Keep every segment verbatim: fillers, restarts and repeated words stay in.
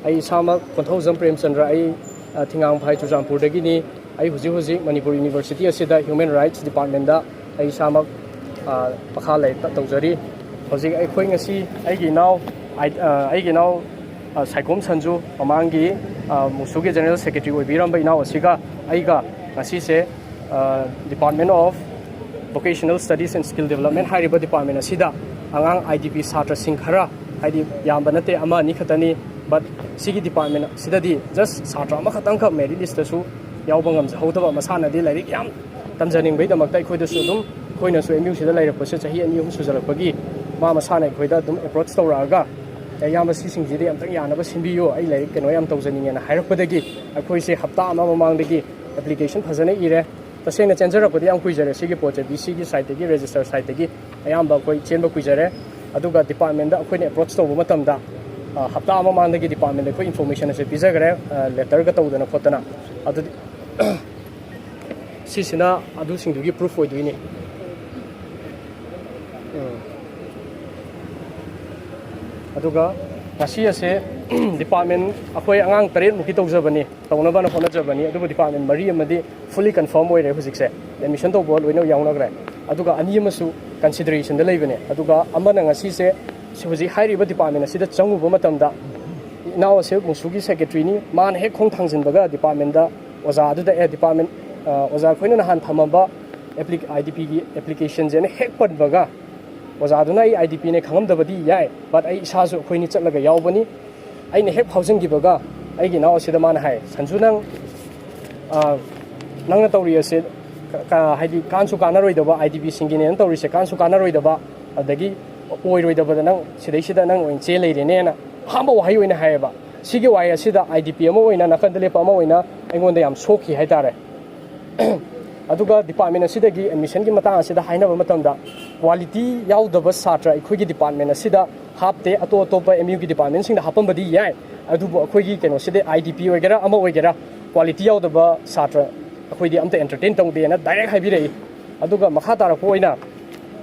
ꯑꯩ ꯏꯁꯥꯃꯛ ꯀꯣꯟꯊꯧꯖꯝ ꯄ꯭ꯔꯦꯝꯆꯟꯗ꯭ꯔ, ꯑꯩ, ꯑ, ꯊꯤꯡꯉꯥꯡꯐꯥꯏ ꯆꯨꯔꯆꯥꯟꯄꯨꯔꯗꯒꯤꯅꯤ꯫ ꯑꯩ ꯍꯧꯖꯤꯛ ꯍꯧꯖꯤꯛ ꯃꯅꯤꯄꯨꯔ ꯌꯨꯅꯤꯚꯔꯁꯤꯇꯤ ꯑꯁꯤꯗ Human Rights Departmentꯇ ꯑꯩ ꯏꯁꯥꯃꯛ, ꯑ, ꯃꯈꯥ ꯂꯥꯏꯔꯤꯛ ꯇ-, ꯇꯧꯖꯔꯤ꯫ ꯍꯧꯖꯤꯛ ꯑꯩꯈꯣꯏ ꯉꯁꯤ ꯑꯩꯒꯤ ꯏꯅꯥꯎ, ꯑꯥꯏ-, ꯑ, ꯑꯩꯒꯤ ꯏꯅꯥꯎ, ꯑ, ꯁꯥꯏꯈꯣꯝ ꯁꯟꯖꯨ, ꯃꯃꯥꯡꯒꯤ, ꯑ, ꯃꯨꯁꯨꯒꯤ General Secretary ꯑꯣꯏꯕꯤꯔꯝꯕ ꯏꯅꯥꯎ ꯑꯁꯤꯒ ꯑꯩꯒ ꯉꯁꯤꯁꯦ, ꯑ, Department of Vocational Studies and Skill Development ꯍꯥꯏꯔꯤꯕ department ꯑꯁꯤꯗ ꯑꯉꯥꯡ IDP ꯁꯥꯇ꯭ꯔꯁꯤꯡ ꯈꯔ, ꯍꯥꯏꯗꯤ ꯌꯥꯝꯕ ꯅꯠꯇꯦ, ꯑꯃ ꯑꯅꯤ ꯈꯛꯇꯅꯤ, but ꯁꯤꯒꯤ department ꯑꯁꯤꯗꯗꯤ just ꯁꯥꯇ꯭ꯔ ꯑꯃꯈꯛꯇꯪꯈꯛ merit listꯇꯁꯨ ꯌꯥꯎꯕ ꯉꯝꯖꯍꯧꯗꯕ, ꯃꯁꯥꯅꯗꯤ ꯂꯥꯏꯔꯤꯛ ꯌꯥꯝ ꯇꯝꯖꯅꯤꯡꯕꯩꯗꯃꯛꯇ ꯑꯩꯈꯣꯏꯗꯁꯨ ꯑꯗꯨꯝ, ꯑꯩꯈꯣꯏꯅꯁꯨ MUꯁꯤꯗ ꯂꯩꯔꯛꯄꯁꯦ ꯆꯍꯤ ꯑꯅꯤ ꯑꯍꯨꯝ ꯁꯨꯖꯜꯂꯛꯄꯒꯤ ꯃꯥ ꯃꯁꯥꯅ ꯑꯩꯈꯣꯏꯗ ꯑꯗꯨꯝ approach ꯇꯧꯔꯛꯑꯒ, "ꯑꯦ, ꯏꯌꯥꯝꯕ, ꯁꯤꯁꯤꯡꯁꯤꯗꯤ ꯑꯝꯇꯪ ꯌꯥꯅꯕ ꯁꯤꯟꯕꯤꯌꯨ, ꯑꯩ ꯂꯥꯏꯔꯤꯛ ꯀꯩꯅꯣ ꯌꯥꯝ ꯇꯧꯖꯅꯤꯡꯉꯦꯅ" ꯍꯥꯏꯔꯛꯄꯗꯒꯤ ꯑꯩꯈꯣꯏꯁꯦ ꯍꯞꯇꯥ ꯑꯃ ꯃꯃꯥꯡꯗꯒꯤ application ꯐꯖꯅ ꯏꯔꯦ꯫ ꯇꯁꯦꯡꯅ ꯆꯦꯟꯖꯔꯛꯄꯗꯤ ꯌꯥꯝ ꯀꯨꯏꯖꯔꯦ꯫ ꯁꯤꯒꯤ ꯄꯣꯠꯁꯦ VCꯒꯤ sideꯇꯒꯤ, register sideꯇꯒꯤ ꯑꯌꯥꯝꯕ ꯑꯩꯈꯣꯏ ꯆꯦꯟꯕ ꯀꯨꯏꯖꯔꯦ꯫ ꯑꯗꯨꯒ departmentꯗ ꯑꯩꯈꯣꯏꯅ approach ꯇꯧꯕ ꯃꯇꯝꯗ, ꯑ, ꯍꯞꯇꯥ ꯑꯃ ꯃꯃꯥꯡꯗꯒꯤ departmentꯗ ꯑꯩꯈꯣꯏ information ꯑꯁꯦ ꯄꯤꯖꯈ꯭ꯔꯦ, ꯑ, letterꯒ ꯇꯧꯗꯅ ꯈꯣꯠꯇꯅ꯫ ꯑꯗꯨꯗꯤ ꯁꯤꯁꯤꯅ ꯑꯗꯨꯁꯤꯡꯗꯨꯒꯤ proof ꯑꯣꯏꯗꯣꯏꯅꯤ꯫ ꯎꯝ꯫ ꯑꯗꯨꯒ ꯉꯁꯤ ꯑꯁꯦ department ꯑꯩꯈꯣꯏ ꯑꯉꯥꯡ ꯇꯔꯦꯠꯃꯨꯛꯀꯤ ꯇꯧꯖꯕꯅꯤ, ꯇꯧꯅꯕꯅ ꯍꯣꯠꯅꯖꯕꯅꯤ, ꯑꯗꯨꯕꯨ department ꯃꯔꯤ ꯑꯃꯗꯤ fully confirm ꯑꯣꯏꯔꯦ ꯍꯧꯖꯤꯛꯁꯦ, admission ꯇꯧꯕ ꯂꯣꯏꯅ ꯌꯥꯎꯅꯈ꯭ꯔꯦ꯫ ꯑꯗꯨꯒ ꯑꯅꯤ ꯑꯃꯁꯨ considerationꯗ ꯂꯩꯕꯅꯦ꯫ ꯑꯗꯨꯒ ꯑꯃꯅ ꯉꯁꯤꯁꯦ ꯁꯤ ꯍꯧꯖꯤꯛ ꯍꯥꯏꯔꯤꯕ department ꯑꯁꯤꯗ ꯆꯪꯉꯨꯕ ꯃꯇꯝꯗ ꯏꯅꯥꯎ ꯑꯁꯦ ꯃꯨꯁꯨꯒꯤ secretaryꯅꯤ, ꯃꯥꯅ ꯍꯦꯛ ꯈꯣꯡ ꯊꯥꯡꯖꯤꯟꯕꯒ departmentꯗ ꯑꯣꯖꯥ ꯑꯗꯨꯗ, "ꯑꯦ, department, ꯑ, ꯑꯣꯖꯥ, ꯑꯩꯈꯣꯏꯅ ꯅꯍꯥꯟ ꯊꯝꯃꯝꯕ applic-, IDPꯒꯤ applicationꯁꯦꯅ" ꯍꯦꯛ ꯄꯟꯕꯒ ꯑꯣꯖꯥꯗꯨꯅ ꯑꯩ IDPꯅꯦ ꯈꯪꯉꯝꯗꯕꯗꯤ ꯌꯥꯏ, but ꯑꯩ ꯏꯁꯥꯁꯨ ꯑꯩꯈꯣꯏꯅꯤ ꯆꯠꯂꯒ ꯌꯥꯎꯕꯅꯤ꯫ ꯑꯩꯅ ꯍꯦꯛ ꯐꯥꯎꯖꯤꯟꯈꯤꯕꯒ ꯑꯩꯒꯤ ꯏꯅꯥꯎ ꯑꯁꯤꯗ ꯃꯥꯅ ꯍꯥꯏ, "ꯁꯟꯖꯨ, ꯅꯪ, ꯑ, ꯅꯪꯅ ꯇꯧꯔꯤ ꯑꯁꯦ ꯀ-, ꯀ-, ꯍꯥꯏꯗꯤ ꯀꯥꯟꯁꯨ ꯀꯥꯟꯅꯔꯣꯏꯗꯕ, IDPꯁꯤꯡꯒꯤꯅꯦꯅ ꯇꯧꯔꯤꯁꯦ ꯀꯥꯟꯁꯨ ꯀꯥꯟꯅꯔꯣꯏꯗꯕ, ꯑꯗꯒꯤ ꯑꯣꯏꯔꯣꯏꯗꯕꯗ ꯅꯪ ꯁꯤꯗꯩꯁꯤꯗ ꯅꯪ ꯑꯣꯏꯅ ꯆꯦ ꯂꯩꯔꯦꯅꯦꯅ" ꯑꯍꯥꯟꯕ ꯋꯥꯍꯩ ꯑꯣꯏꯅ ꯍꯥꯏꯌꯦꯕ꯫ ꯁꯤꯒꯤ ꯋꯥꯍꯩ ꯑꯁꯤꯗ IDP ꯑꯃ ꯑꯣꯏꯅ, ꯅꯥꯀꯟꯗ ꯂꯦꯞꯄ ꯑꯃ ꯑꯣꯏꯅ ꯑꯩꯉꯣꯟꯗ ꯌꯥꯝ ꯁꯣꯛꯈꯤ ꯍꯥꯏꯇꯥꯔꯦ꯫ ꯑꯗꯨꯒ department ꯑꯁꯤꯗꯒꯤ admissionꯒꯤ ꯃꯇꯥꯡ ꯑꯁꯤꯗ ꯍꯥꯏꯅꯕ ꯃꯇꯝꯗ quality ꯌꯥꯎꯗꯕ ꯁꯥꯇ꯭ꯔ ꯑꯩꯈꯣꯏꯒꯤ department ꯑꯁꯤꯗ ꯍꯥꯞꯇꯦ꯫ ꯑꯇꯣꯞ ꯑꯇꯣꯞꯄ MUꯒꯤ departmentꯁꯤꯡꯗ ꯍꯥꯞꯄꯝꯕꯗꯤ ꯌꯥꯏ, ꯑꯗꯨꯕꯨ ꯑꯩꯈꯣꯏꯒꯤ ꯀꯩꯅꯣꯁꯤꯗ IDP ꯑꯣꯏꯒꯦꯔꯥ ꯑꯃ ꯑꯣꯏꯒꯦꯔꯥ quality ꯌꯥꯎꯗꯕ ꯁꯥꯇ꯭ꯔ ꯑꯩꯈꯣꯏꯗꯤ ꯑꯝꯇ entertain ꯇꯧꯗꯦꯅ direct ꯍꯥꯏꯕꯤꯔꯛꯏ꯫ ꯑꯗꯨꯒ ꯃꯈꯥ ꯇꯥꯔꯛꯄ ꯑꯣꯏꯅ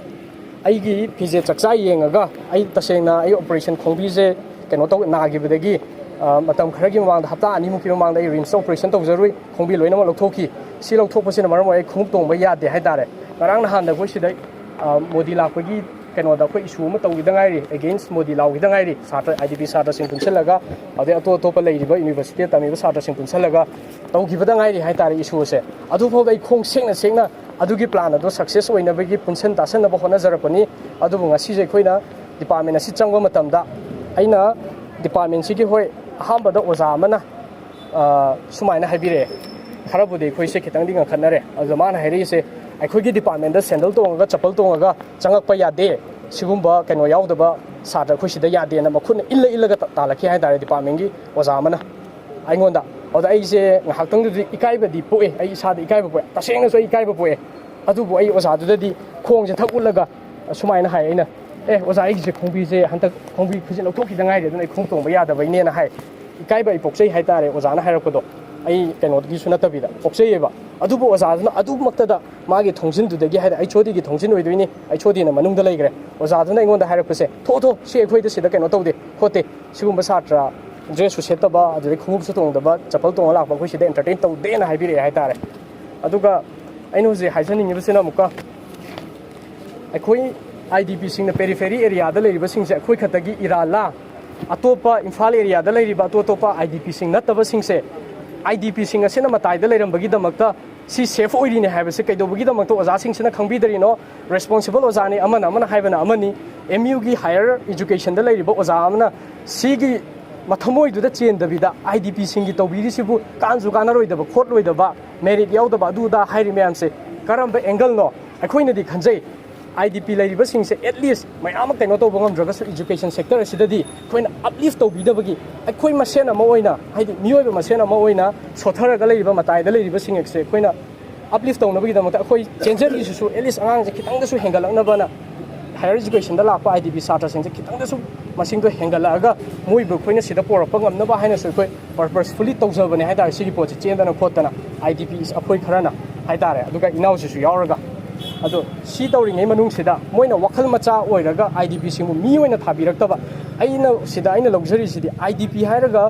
ꯑꯩꯒꯤ ꯐꯤꯖꯦꯠ ꯆꯛꯆꯥ ꯌꯦꯡꯉꯒ, ꯑꯩ ꯇꯁꯦꯡꯅ ꯑꯩ operation ꯈꯣꯡꯕꯤꯁꯦ ꯀꯩꯅꯣ ꯇꯧ, ꯅꯥꯈꯤꯕꯗꯒꯤ ꯑ, ꯃꯇꯝ ꯈꯔꯒꯤ ꯃꯃꯥꯡꯗ, ꯍꯞꯇꯥ ꯑꯅꯤꯃꯨꯛꯀꯤ ꯃꯃꯥꯡꯗ ꯑꯩ ꯔꯤꯝꯁꯇ ꯑꯣꯄꯔꯦꯁꯟ ꯇꯧꯖꯔꯨꯏ꯫ ꯈꯣꯡꯕꯤ ꯂꯣꯏꯅꯃꯛ ꯂꯧꯊꯣꯛꯈꯤ꯫ ꯁꯤ ꯂꯧꯊꯣꯛꯄꯁꯤꯅ ꯃꯔꯝ ꯑꯣꯏꯔꯒ ꯑꯩ ꯈꯣꯡꯎꯞ ꯇꯣꯡꯕ ꯌꯥꯗꯦ ꯍꯥꯏꯇꯥꯔꯦ꯫ ꯉꯔꯥꯡ ꯅꯍꯥꯟꯗ ꯑꯩꯈꯣꯏ ꯁꯤꯗ, ꯑ, ꯃꯣꯗꯤ ꯂꯥꯛꯄꯒꯤ ꯀꯩꯅꯣꯗ ꯑꯩꯈꯣꯏ ꯏꯁꯨ ꯑꯃ ꯇꯧꯈꯤꯗ ꯉꯥꯏꯔꯤ, against ꯃꯣꯗꯤ ꯂꯥꯎꯈꯤꯗ ꯉꯥꯏꯔꯤ, ꯁꯥꯇ꯭ꯔ, IDP ꯁꯥꯇ꯭ꯔꯁꯤꯡ ꯄꯨꯟꯁꯤꯜꯂꯒ, ꯑꯗꯩ ꯑꯇꯣꯞ ꯑꯇꯣꯞꯄ ꯂꯩꯔꯤꯕ ꯌꯨꯅꯤꯚꯔꯁꯤꯇꯤꯗ ꯇꯝꯃꯤꯕ ꯁꯥꯇ꯭ꯔꯁꯤꯡ ꯄꯨꯟꯁꯤꯜꯂꯒ ꯇꯧꯈꯤꯕꯗ ꯉꯥꯏꯔꯤ ꯍꯥꯏꯇꯥꯔꯦ ꯏꯁꯨ ꯑꯁꯦ꯫ ꯑꯗꯨꯐꯥꯎꯗ ꯑꯩ ꯈꯣꯡ ꯁꯦꯡꯅ ꯁꯦꯡꯅ ꯑꯗꯨꯒꯤ ꯄ꯭ꯂꯥꯟ ꯑꯗꯣ ꯁꯛꯁꯦꯁ ꯑꯣꯏꯅꯕꯒꯤ ꯄꯨꯟꯁꯤꯟ ꯇꯥꯁꯟꯅꯕ ꯍꯣꯠꯅꯖꯔꯛꯄꯅꯤ꯫ ꯑꯗꯨꯕꯨ ꯉꯁꯤꯁꯦ ꯑꯩꯈꯣꯏꯅ ꯗꯤꯄꯥꯔꯠꯃꯦꯟ ꯑꯁꯤ ꯆꯪꯕ ꯃꯇꯝꯗ ꯑꯩꯅ ꯗꯤꯄꯥꯔꯠꯃꯦꯟꯁꯤꯒꯤ, ꯍꯣꯏ, ꯑꯍꯥꯟꯕꯗ ꯑꯣꯖꯥ ꯑꯃꯅ, ꯑ, ꯁꯨꯃꯥꯏꯅ ꯍꯥꯏꯕꯤꯔꯛꯑꯦ꯫ ꯈꯔꯕꯨꯗꯤ ꯑꯩꯈꯣꯏꯁꯦ ꯈꯤꯇꯪꯗꯤ ꯉꯟꯈꯠꯅꯔꯦ꯫ ꯑꯗꯨꯗ ꯃꯥꯅ ꯍꯥꯏꯔꯛꯏꯁꯦ, "ꯑꯩꯈꯣꯏꯒꯤ ꯗꯤꯄꯥꯔꯠꯃꯦꯟꯗ ꯁꯦꯟꯗꯜ ꯇꯣꯡꯉꯒ, ꯆꯄꯜ ꯇꯣꯡꯉꯒ ꯆꯪꯉꯛꯄ ꯌꯥꯗꯦ, ꯁꯤꯒꯨꯝꯕ ꯀꯩꯅꯣ ꯌꯥꯎꯗꯕ ꯁꯥꯇ꯭ꯔ ꯑꯩꯈꯣꯏ ꯁꯤꯗ ꯌꯥꯗꯦꯅ" ꯃꯈꯨꯠꯅ ꯏꯜꯂ ꯏꯜꯂꯒ ꯇ-, ꯇꯥꯜꯂꯛꯈꯤ ꯍꯥꯏꯇꯥꯔꯦ ꯗꯤꯄꯥꯔꯠꯃꯦꯟꯒꯤ ꯑꯣꯖꯥ ꯑꯃꯅ ꯑꯩꯉꯣꯟꯗ꯫ ꯑꯗꯨꯗ ꯑꯩꯁꯦ ꯉꯥꯏꯍꯥꯛꯇꯪꯗꯨꯗꯤ ꯏꯀꯥꯏꯕꯗꯤ ꯄꯣꯛꯑꯦ, ꯑꯩ ꯏꯁꯥꯗ ꯏꯀꯥꯏꯕ ꯄꯣꯛꯑꯦ, ꯇꯁꯦꯡꯅꯁꯨ ꯑꯩ ꯏꯀꯥꯏꯕ ꯄꯣꯛꯑꯦ꯫ ꯑꯗꯨꯕꯨ ꯑꯩ ꯑꯣꯖꯥꯗꯨꯗꯗꯤ ꯈꯣꯡꯁꯦ ꯊꯛ ꯎꯠꯂꯒ ꯁꯨꯃꯥꯏꯅ ꯍꯥꯏ ꯑꯩꯅ, "ꯑꯦ ꯑꯣꯖꯥ, ꯑꯩꯒꯤꯁꯦ ꯈꯣꯡꯕꯤꯁꯦ ꯍꯟꯗꯛ ꯈꯣꯡꯕꯤ ꯈꯨꯖꯤꯟ ꯂꯧꯊꯣꯛꯈꯤꯗ ꯉꯥꯏꯔꯤ, ꯑꯗꯨꯅ ꯑꯩ ꯈꯣꯡ ꯇꯣꯡꯕ ꯌꯥꯗꯕꯩꯅꯦꯅ" ꯍꯥꯏ꯫ ꯏꯀꯥꯏꯕ ꯑꯩ ꯄꯣꯛꯆꯩ ꯍꯥꯏꯇꯥꯔꯦ, ꯑꯣꯖꯥꯅ ꯍꯥꯏꯔꯛꯄꯗꯣ ꯑꯩ ꯀꯩꯅꯣꯗꯒꯤꯁꯨ ꯅꯠꯇꯕꯤꯗ ꯄꯣꯛꯆꯩꯌꯦꯕ꯫ ꯑꯗꯨꯕꯨ ꯑꯣꯖꯥꯗꯨꯅ ꯑꯗꯨꯃꯛꯇꯗ ꯃꯥꯒꯤ ꯊꯣꯡꯖꯤꯟꯗꯨꯗꯒꯤ, ꯍꯥꯏꯗꯤ ꯑꯩꯆ ꯑꯣ ꯗꯤꯒꯤ ꯊꯣꯡꯖꯤꯟ ꯑꯣꯏꯗꯣꯏꯅꯤ, ꯑꯩꯆ ꯑꯣ ꯗꯤꯅ ꯃꯅꯨꯡꯗ ꯂꯩꯈ꯭ꯔꯦ꯫ ꯑꯣꯖꯥꯗꯨꯅ ꯑꯩꯉꯣꯟꯗ ꯍꯥꯏꯔꯛꯄꯁꯦ, "ꯊꯣꯛꯑꯣ, ꯊꯣꯛꯑꯣ, ꯁꯤ ꯑꯩꯈꯣꯏꯗ ꯁꯤꯗ ꯀꯩꯅꯣ ꯇꯧꯗꯦ ꯈꯣꯠꯇꯦ, ꯁꯤꯒꯨꯝꯕ ꯁꯥꯇ꯭ꯔ ꯗ꯭ꯔꯦꯁꯁꯨ ꯁꯦꯠꯇꯕ, ꯑꯗꯨꯗꯩ ꯈꯣꯡꯎꯞꯁꯨ ꯇꯣꯡꯗꯕ, ꯆꯄꯜ ꯇꯣꯡꯉ ꯂꯥꯛꯄ ꯑꯩꯈꯣꯏ ꯁꯤꯗ ꯑꯦꯟꯇꯔꯇꯦꯟ ꯇꯧꯗꯦꯅ" ꯍꯥꯏꯕꯤꯔꯛꯑꯦ ꯍꯥꯏꯇꯥꯔꯦ꯫ ꯑꯗꯨꯒ ꯑꯩꯅ ꯍꯧꯖꯤꯛ ꯍꯥꯏꯖꯅꯤꯡꯉꯤꯕꯁꯤꯅ ꯑꯃꯨꯛꯀ, ꯑꯩꯈꯣꯏ IDPꯁꯤꯡꯅ ꯄꯦꯔꯤꯐꯦꯔꯤ ꯑꯦꯔꯤꯌꯥꯗ ꯂꯩꯔꯤꯕꯁꯤꯡꯁꯦ ꯑꯩꯈꯣꯏ ꯈꯛꯇꯒꯤ ꯏꯔꯥꯜꯂꯥ? ꯑꯇꯣꯞꯄ ꯏꯝꯐꯥꯜ ꯑꯦꯔꯤꯌꯥꯗ ꯂꯩꯔꯤꯕ ꯑꯇꯣꯞ ꯑꯇꯣꯞꯄ IDPꯁꯤꯡ ꯅꯠꯇꯕꯁꯤꯡꯁꯦ, IDPꯁꯤꯡ ꯑꯁꯤꯅ ꯃꯇꯥꯏꯗ ꯂꯩꯔꯝꯕꯒꯤꯗꯃꯛꯇ ꯁꯤ ꯁꯦꯐ ꯑꯣꯏꯔꯤꯅꯦ ꯍꯥꯏꯕꯁꯦ ꯀꯩꯗꯧꯕꯒꯤꯗꯃꯛꯇ ꯑꯣꯖꯥꯁꯤꯡꯁꯤꯅ ꯈꯪꯕꯤꯗꯔꯤꯅꯣ? ꯔꯦꯁꯄꯣꯟꯁꯤꯕꯜ ꯑꯣꯖꯥꯅꯤ, ꯑꯃꯅ ꯑꯃꯅ ꯍꯥꯏꯕꯅ ꯑꯃꯅꯤ꯫ MUꯒꯤ ꯍꯥꯌꯔ ꯏꯖꯨꯀꯦꯁꯟꯗ ꯂꯩꯔꯤꯕ ꯑꯣꯖꯥ ꯑꯃꯅ ꯁꯤꯒꯤ ꯃꯊꯃꯣꯏꯗꯨꯗ ꯆꯦꯟꯗꯕꯤꯗ IDPꯁꯤꯡꯒꯤ ꯇꯧꯕꯤꯔꯤꯁꯤꯕꯨ ꯀꯥꯟꯁꯨ ꯀꯥꯟꯅꯔꯣꯏꯗꯕ, ꯈꯣꯠꯂꯣꯏꯗꯕ, ꯃꯦꯔꯤꯠ ꯌꯥꯎꯗꯕ, ꯑꯗꯨ ꯑꯗꯥ ꯍꯥꯏꯔꯤ ꯃꯌꯥꯝꯁꯦ ꯀꯔꯝꯕ ꯑꯦꯡꯒꯜꯅꯣ? ꯑꯩꯈꯣꯏꯅꯗꯤ ꯈꯟꯖꯩ, IDP ꯂꯩꯔꯤꯕꯁꯤꯡꯁꯦ at least ꯃꯌꯥꯝ ꯑꯃ ꯀꯩꯅꯣ ꯇꯧꯕ ꯉꯝꯗ꯭ꯔꯒꯁꯨ, ꯏꯖꯨꯀꯦꯁꯟ ꯁꯦꯛꯇꯔ ꯑꯁꯤꯗꯗꯤ ꯑꯩꯈꯣꯏꯅ ꯑꯞꯂꯤꯐ ꯇꯧꯕꯤꯗꯕꯒꯤ, ꯑꯩꯈꯣꯏ ꯃꯁꯦꯟ ꯑꯃ ꯑꯣꯏꯅ, ꯍꯥꯏꯗꯤ ꯃꯤꯑꯣꯏꯕ ꯃꯁꯦꯟ ꯑꯃ ꯑꯣꯏꯅ ꯁꯣꯠꯊꯔꯒ ꯂꯩꯔꯤꯕ ꯃꯇꯥꯏꯗ ꯂꯩꯔꯤꯕꯁꯤꯡ ꯑꯁꯦ ꯑꯩꯈꯣꯏꯅ ꯑꯞꯂꯤꯐ ꯇꯧꯅꯕꯒꯤꯗꯃꯛꯇ ꯑꯩꯈꯣꯏ ꯆꯦꯟꯖꯔꯤꯁꯤꯁꯨ at least ꯑꯉꯥꯡꯁꯦ ꯈꯤꯇꯪꯗꯁꯨ ꯍꯦꯟꯒꯠꯂꯛꯅꯕꯅ, ꯍꯥꯌꯔ ꯏꯖꯨꯀꯦꯁꯟꯗ ꯂꯥꯛꯄ IDP ꯁꯥꯇ꯭ꯔꯁꯤꯡꯁꯦ ꯈꯤꯇꯪꯗꯁꯨ ꯃꯁꯤꯡꯗꯣ ꯍꯦꯟꯒꯠꯂꯛꯑꯒ ꯃꯣꯏꯕꯨ ꯑꯩꯈꯣꯏꯅ ꯁꯤꯗ ꯄꯨꯔꯛꯄ ꯉꯝꯅꯕ ꯍꯥꯏꯅꯁꯨ ꯑꯩꯈꯣꯏ ꯄꯔꯄꯁꯐꯨꯜꯂꯤ ꯇꯧꯖꯕꯅꯦ ꯍꯥꯏꯇꯥꯔꯦ꯫ ꯁꯤꯒꯤ ꯄꯣꯠꯁꯦ ꯆꯦꯟꯗꯅ ꯈꯣꯠꯇꯅ IDP ꯑꯩꯈꯣꯏ ꯈꯔꯅ ꯍꯥꯏꯇꯥꯔꯦ, ꯑꯗꯨꯒ ꯏꯅꯥꯎꯁꯤꯁꯨ ꯌꯥꯎꯔꯒ꯫ ꯑꯗꯣ ꯁꯤ ꯇꯧꯔꯤꯉꯩ ꯃꯅꯨꯡꯁꯤꯗ ꯃꯣꯏꯅ ꯋꯥꯈꯜ ꯃꯆꯥ ꯑꯣꯏꯔꯒ ꯑꯥꯏ ꯗꯤ ꯄꯤꯁꯤꯡꯕꯨ ꯃꯤ ꯑꯣꯏꯅ ꯊꯥꯕꯤꯔꯛꯇꯕ, ꯑꯩꯅ ꯁꯤꯗ ꯑꯩꯅ ꯂꯧꯖꯔꯤꯁꯤꯗꯤ ꯑꯥꯏ ꯗꯤ ꯄꯤ ꯍꯥꯏꯔꯒ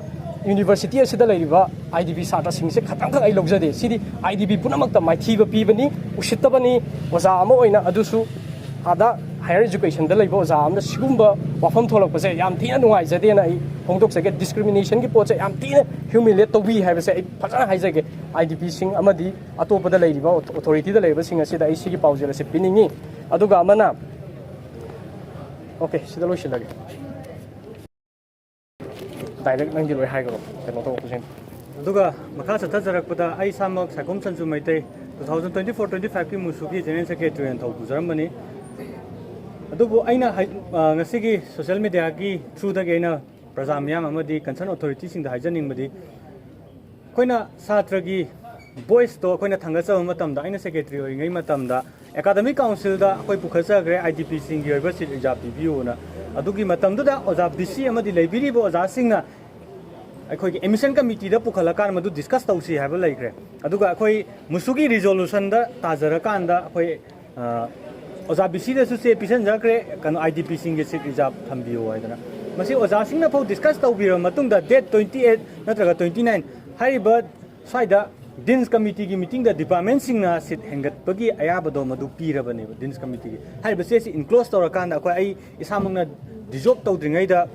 ꯌꯨꯅꯤꯚꯔꯁꯤꯇꯤ ꯑꯁꯤꯗ ꯂꯩꯔꯤꯕ ꯑꯥꯏ ꯗꯤ ꯄꯤ ꯁꯥꯇ꯭ꯔꯁꯤꯡꯁꯦ ꯈꯇꯪꯈꯛ ꯑꯩ ꯂꯧꯖꯗꯦ꯫ ꯁꯤꯗꯤ ꯑꯥꯏ ꯗꯤ ꯄꯤ ꯄꯨꯝꯅꯃꯛꯇ ꯃꯥꯏꯊꯤꯕ ꯄꯤꯕꯅꯤ, ꯎꯁꯤꯠꯇꯕꯅꯤ꯫ ꯑꯣꯖꯥ ꯑꯃ ꯑꯣꯏꯅ, ꯑꯗꯨꯁꯨ ꯑꯥꯗ ꯍꯥꯌꯔ ꯏꯖꯨꯀꯦꯁꯟꯗ ꯂꯩꯕ ꯑꯣꯖꯥ ꯑꯃꯅ ꯁꯤꯒꯨꯝꯕ ꯋꯥꯐꯝ ꯊꯣꯛꯂꯛꯄꯁꯦ ꯌꯥꯝ ꯊꯤꯅ ꯅꯨꯡꯉꯥꯏꯖꯗꯦꯅ ꯑꯩ ꯐꯣꯡꯗꯣꯛꯆꯒꯦ꯫ ꯗꯤꯁꯀ꯭ꯔꯤꯃꯤꯅꯦꯁꯟꯒꯤ ꯄꯣꯠꯁꯦ ꯌꯥꯝ ꯊꯤꯅ ꯍ꯭ꯌꯨꯃꯤꯂꯦꯠ ꯇꯧꯕꯤ ꯍꯥꯏꯕꯁꯦ ꯑꯩ ꯐꯖꯅ ꯍꯥꯏꯖꯒꯦ꯫ ꯑꯥꯏ ꯗꯤ ꯄꯤꯁꯤꯡ ꯑꯃꯗꯤ ꯑꯇꯣꯞꯄꯗ ꯂꯩꯔꯤꯕ ꯑꯣꯊꯣꯔꯤꯇꯤꯗ ꯂꯩꯔꯤꯕꯁꯤꯡ ꯑꯁꯤꯗ ꯑꯩ ꯁꯤꯒꯤ ꯄꯥꯎꯖꯦꯜ ꯑꯁꯤ ꯄꯤꯅꯤꯡꯉꯤ꯫ ꯑꯗꯨꯒ ꯑꯃꯅ, ꯑꯣꯀꯦ, ꯁꯤꯗ ꯂꯣꯏꯁꯤꯜꯂꯒꯦ꯫ ꯗꯥꯏꯔꯦꯛ ꯅꯪꯗꯤ ꯂꯣꯏ ꯍꯥꯏꯈ꯭ꯔꯣ, ꯀꯩꯅꯣ ꯇꯧꯔꯛꯄꯁꯤꯡ꯫ ꯑꯗꯨꯒ ꯃꯈꯥ ꯆꯠꯊꯖꯔꯛꯄꯗ, ꯑꯩ ꯏꯁꯥꯃꯛ Saikhom Sanju Meitei, two thousand twenty four twenty ꯐꯥꯏꯚꯀꯤ ꯃꯨꯁꯨꯒꯤ ꯖꯦꯅꯔꯦꯜ ꯁꯦꯀ꯭ꯔꯦꯇꯔꯤ ꯑꯣꯏꯅ ꯊꯧ ꯄꯨꯖꯔꯝꯕꯅꯤ꯫ ꯑꯗꯨꯕꯨ ꯑꯩꯅ ꯍꯥꯏ-, ꯑ, ꯉꯁꯤꯒꯤ ꯁꯣꯁꯤꯌꯦꯜ ꯃꯦꯗꯤꯌꯥꯒꯤ ꯊ꯭ꯔꯨꯗꯒꯤ ꯑꯩꯅ ꯄ꯭ꯔꯖꯥ ꯃꯤꯌꯥꯝ ꯑꯃꯗꯤ ꯀꯟꯁꯔꯟ ꯑꯣꯊꯣꯔꯤꯇꯤꯁꯤꯡꯗ ꯍꯥꯏꯖꯅꯤꯡꯕꯗꯤ, ꯑꯩꯈꯣꯏꯅ ꯁꯥꯇ꯭ꯔꯒꯤ ꯚꯣꯏꯁꯇꯣ ꯑꯩꯈꯣꯏꯅ ꯊꯥꯡꯒꯠꯆꯕ ꯃꯇꯝꯗ, ꯑꯩꯅ ꯁꯦꯀ꯭ꯔꯦꯇꯔꯤ ꯑꯣꯏꯔꯤꯉꯩ ꯃꯇꯝꯗ ꯑꯦꯀꯥꯗꯃꯤꯛ ꯀꯥꯎꯟꯁꯤꯜꯗ ꯑꯩꯈꯣꯏ ꯄꯨꯈꯠꯆꯈ꯭ꯔꯦ, ꯑꯥꯏ ꯗꯤ ꯄꯤꯁꯤꯡꯒꯤ ꯑꯣꯏꯕ ꯁꯤꯠ ꯔꯤꯖꯥꯕ ꯄꯤꯕꯤꯌꯨꯅ꯫ ꯑꯗꯨꯒꯤ ꯃꯇꯝꯗꯨꯗ ꯑꯣꯖꯥ ꯕꯤ ꯁꯤ ꯑꯃꯗꯤ ꯂꯩꯕꯤꯔꯤꯕ ꯑꯣꯖꯥꯁꯤꯡꯅ ꯑꯩꯈꯣꯏꯒꯤ ꯑꯦꯗꯃꯤꯁꯟ ꯀꯃꯤꯇꯤꯗ ꯄꯨꯈꯠꯂꯀꯥꯟꯗ ꯃꯗꯨ ꯗꯤꯁꯀꯁ ꯇꯧꯁꯤ ꯍꯥꯏꯕ ꯂꯩꯈ꯭ꯔꯦ꯫ ꯑꯗꯨꯒ ꯑꯩꯈꯣꯏ ꯃꯨꯁꯨꯒꯤ ꯔꯤꯖꯣꯂꯨꯁꯟꯗ ꯇꯥꯖꯔꯀꯥꯟꯗ ꯑꯩꯈꯣꯏ, ꯑ, ꯑꯣꯖꯥ ꯕꯤ ꯁꯤꯗꯁꯨ ꯆꯦ ꯄꯤꯁꯟꯖꯈ꯭ꯔꯦ, ꯀꯩꯅꯣ, ꯑꯥꯏ ꯗꯤ ꯄꯤꯁꯤꯡꯒꯤ ꯁꯤꯠ ꯔꯤꯖꯥꯕ ꯊꯝꯕꯤꯌꯨ ꯍꯥꯏꯗꯅ꯫ ꯃꯁꯤ ꯑꯣꯖꯥꯁꯤꯡꯅ ꯐꯥꯎ ꯗꯤꯁꯀꯁ ꯇꯧꯕꯤꯔꯕ ꯃꯇꯨꯡꯗ, ꯗꯦꯠ ꯇ꯭ꯋꯦꯟꯇꯤ ꯑꯩꯠ ꯅꯠꯇ꯭ꯔꯒ ꯇ꯭ꯋꯦꯟꯇꯤ ꯅꯥꯏꯟ ꯍꯥꯏꯔꯤꯕ ꯁ꯭ꯋꯥꯏꯗ ꯗꯤꯟꯁ ꯀꯃꯤꯇꯤꯒꯤ ꯃꯤꯇꯤꯡꯗ ꯗꯤꯄꯥꯔꯠꯃꯦꯟꯁꯤꯡꯅ ꯁꯤꯠ ꯍꯦꯟꯒꯠꯄꯒꯤ ꯑꯌꯥꯕꯗꯣ ꯃꯗꯨ ꯄꯤꯔꯕꯅꯦꯕ, ꯗꯤꯟꯁ ꯀꯃꯤꯇꯤꯒꯤ꯫ ꯍꯥꯏꯔꯤꯕ ꯆꯦꯁꯤ ꯏꯟꯀ꯭ꯂꯣꯖ ꯇꯧꯔꯀꯥꯟꯗ ꯑꯩꯈꯣꯏ, ꯑꯩ ꯏꯁꯥꯃꯛꯅ ꯗꯤꯖꯣꯜꯕ ꯇꯧꯗ꯭ꯔꯤꯉꯩꯗ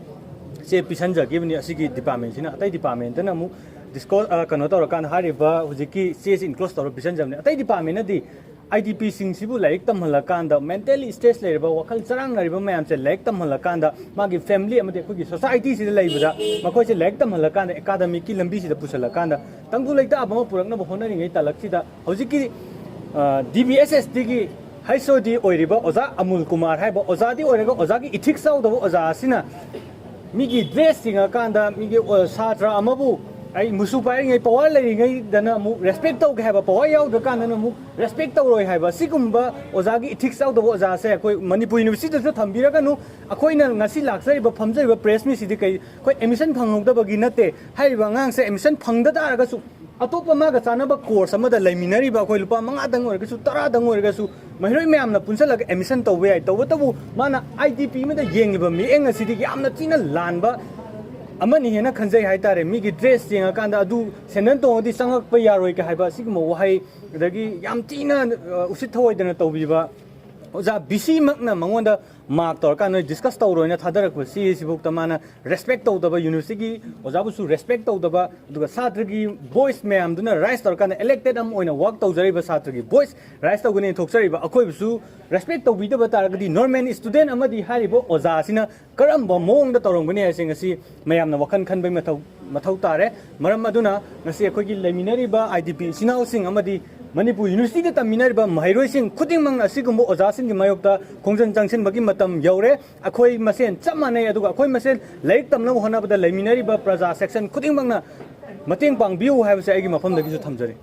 ꯆꯦ ꯄꯤꯁꯟꯖꯈꯤꯕꯅꯤ ꯑꯁꯤꯒꯤ ꯗꯤꯄꯥꯔꯠꯃꯦꯟꯁꯤꯅ꯫ ꯑꯇꯩ ꯗꯤꯄꯥꯔꯠꯃꯦꯟꯇꯅ ꯑꯃꯨꯛ ꯗꯤꯁꯀꯣ-, ꯑ, ꯀꯩꯅꯣ ꯇꯧꯔꯀꯥꯟꯗ ꯍꯥꯏꯔꯤꯕ ꯍꯧꯖꯤꯛꯀꯤ ꯆꯦꯁꯤ ꯏꯟꯀ꯭ꯂꯣꯖ ꯇꯧꯔ ꯄꯤꯁꯟꯖꯕꯅꯤ꯫ ꯑꯇꯩ ꯗꯤꯄꯥꯔꯠꯃꯦꯟꯅꯗꯤ ꯑꯥꯏ ꯗꯤ ꯄꯤꯁꯤꯡꯁꯤꯕꯨ ꯂꯥꯏꯔꯤꯛ ꯇꯝꯍꯜꯂꯀꯥꯟꯗ, ꯃꯦꯟꯇꯦꯜꯂꯤ ꯁ꯭ꯇ꯭ꯔꯦꯁ ꯂꯩꯔꯕ, ꯋꯥꯈꯜ ꯆꯔꯥꯡꯅꯔꯤꯕ ꯃꯌꯥꯝꯁꯦ ꯂꯥꯏꯔꯤꯛ ꯇꯝꯍꯜꯂꯀꯥꯟꯗ, ꯃꯥꯒꯤ ꯐꯦꯃꯤꯂꯤ ꯑꯃꯗꯤ ꯑꯩꯈꯣꯏꯒꯤ ꯁꯣꯁꯥꯏꯇꯤꯁꯤꯗ ꯂꯩꯕꯗ ꯃꯈꯣꯏꯁꯦ ꯂꯥꯏꯔꯤꯛ ꯇꯝꯍꯜꯂꯀꯥꯟꯗ, ꯑꯦꯀꯥꯗꯃꯤꯛꯀꯤ ꯂꯝꯕꯤꯁꯤꯗ ꯄꯨꯁꯜꯂꯀꯥꯟꯗ, ꯇꯪꯗꯨ ꯂꯩꯇꯥꯕ ꯑꯃ ꯄꯨꯔꯛꯅꯕ ꯍꯣꯠꯅꯔꯤꯉꯩ ꯇꯥꯂꯛꯁꯤꯗ, ꯍꯧꯖꯤꯛꯀꯤ, ꯑ, ꯗꯤ ꯕꯤ ꯑꯦꯁ ꯑꯦꯁ ꯇꯤꯒꯤ ꯍꯩꯆ ꯑꯣ ꯗꯤ ꯑꯣꯏꯔꯤꯕ ꯑꯣꯖꯥ ꯑꯃꯨꯜ ꯀꯨꯃꯥꯔ ꯍꯥꯏꯕ ꯑꯣꯖꯥꯗꯤ ꯑꯣꯏꯔꯒ, ꯑꯣꯖꯥꯒꯤ ꯏꯊꯤꯛꯁ ꯌꯥꯎꯗꯕ ꯑꯣꯖꯥ ꯑꯁꯤꯅ ꯃꯤꯒꯤ ꯗ꯭ꯔꯦꯁ ꯌꯦꯡꯉꯀꯥꯟꯗ, ꯃꯤꯒꯤ, ꯑ, ꯁꯥꯇ꯭ꯔ ꯑꯃꯕꯨ ꯑꯩ ꯃꯨꯁꯨ ꯄꯥꯏꯔꯤꯉꯩ ꯄꯋꯥꯔ ꯂꯩꯔꯤꯉꯩꯗꯅ ꯑꯃꯨꯛ ꯔꯦꯁꯄꯦꯛ ꯇꯧꯒꯦ ꯍꯥꯏꯕ, ꯄꯋꯥꯔ ꯌꯥꯎꯗ꯭ꯔꯀꯥꯟꯗꯅ ꯑꯃꯨꯛ ꯔꯦꯁꯄꯦꯛ ꯇꯧꯔꯣꯏ ꯍꯥꯏꯕ, ꯁꯤꯒꯨꯝꯕ ꯑꯣꯖꯥꯒꯤ ꯏꯊꯤꯛꯁ ꯌꯥꯎꯗꯕ ꯑꯣꯖꯥꯁꯦ ꯑꯩꯈꯣꯏ ꯃꯅꯤꯄꯨꯔ ꯌꯨꯅꯤꯚꯔꯁꯤꯇꯤꯗꯁꯨ ꯊꯝꯕꯤꯔꯒꯅꯨ꯫ ꯑꯩꯈꯣꯏꯅ ꯉꯁꯤ ꯂꯥꯛꯆꯔꯤꯕ, ꯐꯝꯖꯔꯤꯕ ꯄ꯭ꯔꯦꯁ ꯃꯤꯠꯁꯤꯗꯤ ꯀꯩ, ꯑꯩꯈꯣꯏ ꯑꯦꯗꯃꯤꯁꯟ ꯐꯪꯍꯧꯗꯕꯒꯤ ꯅꯠꯇꯦ꯫ ꯍꯥꯏꯔꯤꯕ ꯑꯉꯥꯡꯁꯦ ꯑꯦꯗꯃꯤꯁꯟ ꯐꯪꯗ ꯇꯥꯔꯒꯁꯨ, ꯑꯇꯣꯞꯄ ꯃꯥꯒ ꯆꯥꯟꯅꯕ ꯀꯣꯔꯁ ꯑꯃꯗ ꯂꯩꯃꯤꯟꯅꯔꯤꯕ ꯑꯩꯈꯣꯏ ꯂꯨꯄꯥ ꯃꯉꯥꯗꯪ ꯑꯣꯏꯔꯒꯁꯨ, ꯇꯔꯥꯗꯪ ꯑꯣꯏꯔꯒꯁꯨ, ꯃꯍꯩꯔꯣꯏ ꯃꯌꯥꯝꯅ ꯄꯨꯟꯁꯤꯜꯂꯒ ꯑꯦꯗꯃꯤꯁꯟ ꯇꯧꯕ ꯌꯥꯏ꯫ ꯇꯧꯕꯇꯕꯨ ꯃꯥꯅ ꯑꯥꯏ ꯗꯤ ꯄꯤ ꯑꯃꯗ ꯌꯦꯡꯉꯤꯕ ꯃꯤꯠꯌꯦꯡ ꯑꯁꯤꯗꯤ ꯌꯥꯝꯅ ꯊꯤꯅ ꯂꯥꯟꯕ ꯑꯃꯅꯤ ꯍꯥꯏꯅ ꯈꯟꯖꯩ ꯍꯥꯏꯇꯥꯔꯦ꯫ ꯃꯤꯒꯤ ꯗ꯭ꯔꯦꯁ ꯌꯦꯡꯉꯀꯥꯟꯗ ꯑꯗꯨ ꯁꯦꯟꯗꯟ ꯇꯣꯡꯉꯗꯤ ꯆꯪꯉꯛꯄ ꯌꯥꯔꯣꯏ ꯀ ꯍꯥꯏꯕ ꯑꯁꯤꯒꯨꯝꯕ ꯋꯥꯍꯩ, ꯑꯗꯒꯤ ꯌꯥꯝ ꯊꯤꯅ, ꯑ, ꯎꯁꯤꯠ ꯊꯑꯣꯏꯗꯅ ꯇꯧꯕꯤꯕ ꯑꯣꯖꯥ ꯕꯤ ꯁꯤꯃꯛꯅ ꯃꯉꯣꯟꯗ ꯃꯥꯔꯛ ꯇꯧꯔꯀꯥꯟꯗ ꯗꯤꯁꯀꯁ ꯇꯧꯔꯣꯏꯅ ꯊꯥꯗꯔꯛꯄ ꯁꯤ ꯁꯤꯐꯥꯎꯗ ꯃꯥꯅ ꯔꯦꯁꯄꯦꯛ ꯇꯧꯗꯕ, ꯌꯨꯅꯤꯚꯔꯁꯤꯇꯤꯒꯤ ꯑꯣꯖꯥꯕꯨꯁꯨ ꯔꯦꯁꯄꯦꯛ ꯇꯧꯗꯕ, ꯑꯗꯨꯒ ꯁꯥꯇ꯭ꯔꯒꯤ ꯚꯣꯏꯁ ꯃꯌꯥꯝꯗꯨꯅ ꯔꯥꯏꯁ ꯇꯧꯔꯀꯥꯟꯗ ꯏꯂꯦꯛꯇꯦꯠ ꯑꯃ ꯑꯣꯏꯅ ꯋꯥꯛ ꯇꯧꯖꯔꯤꯕ ꯁꯥꯇ꯭ꯔꯒꯤ ꯚꯣꯏꯁ ꯔꯥꯏꯁ ꯇꯧꯒꯅꯤ ꯊꯣꯛꯆꯔꯤꯕ ꯑꯩꯈꯣꯏꯕꯨꯁꯨ ꯔꯦꯁꯄꯦꯛ ꯇꯧꯕꯤꯗꯕ ꯇꯥꯔꯒꯗꯤ ꯅꯣꯔꯃꯦꯜ ꯁ꯭ꯇꯨꯗꯦꯟ ꯑꯃꯗꯤ ꯍꯥꯏꯔꯤꯕ ꯑꯣꯖꯥ ꯑꯁꯤꯅ ꯀꯔꯝꯕ ꯃꯑꯣꯡꯗ ꯇꯧꯔꯝꯒꯅꯤ ꯍꯥꯏꯕꯁꯤ ꯉꯁꯤ ꯃꯌꯥꯝꯅ ꯋꯥꯈꯜ ꯈꯟꯕꯒꯤ ꯃꯊꯧ, ꯃꯊꯧ ꯇꯥꯔꯦ꯫ ꯃꯔꯝ ꯑꯗꯨꯅ ꯉꯁꯤ ꯑꯩꯈꯣꯏꯒꯤ ꯂꯩꯃꯤꯟꯅꯔꯤꯕ ꯑꯥꯏ ꯗꯤ ꯄꯤ ꯏꯆꯤꯟ ꯏꯅꯥꯎꯁꯤꯡ ꯑꯃꯗꯤ ꯃꯅꯤꯄꯨꯔ ꯌꯨꯅꯤꯚꯔꯁꯤꯇꯤꯗ ꯇꯝꯃꯤꯟꯅꯔꯤꯕ ꯃꯍꯩꯔꯣꯏꯁꯤꯡ ꯈꯨꯗꯤꯡꯃꯛꯅ ꯑꯁꯤꯒꯨꯝꯕ ꯑꯣꯖꯥꯁꯤꯡꯒꯤ ꯃꯥꯌꯣꯛꯇ ꯈꯣꯡꯖꯪ ꯆꯪꯁꯤꯟꯕꯒꯤ ꯃꯇꯝ ꯌꯧꯔꯦ꯫ ꯑꯩꯈꯣꯏ ꯃꯁꯦꯟ ꯆꯞ ꯃꯥꯟꯅꯩ, ꯑꯗꯨꯒ ꯑꯩꯈꯣꯏ ꯃꯁꯦꯟ ꯂꯥꯏꯔꯤꯛ ꯇꯝꯅꯕ ꯍꯣꯠꯅꯕꯗ ꯂꯩꯃꯤꯟꯅꯔꯤꯕ ꯄ꯭ꯔꯖꯥ ꯁꯦꯛꯁꯟ ꯈꯨꯗꯤꯡꯃꯛꯅ ꯃꯇꯦꯡ ꯄꯥꯡꯕꯤꯌꯨ ꯍꯥꯏꯕꯁꯦ ꯑꯩꯒꯤ ꯃꯐꯝꯗꯒꯤꯁꯨ ꯊꯝꯖꯔꯤ꯫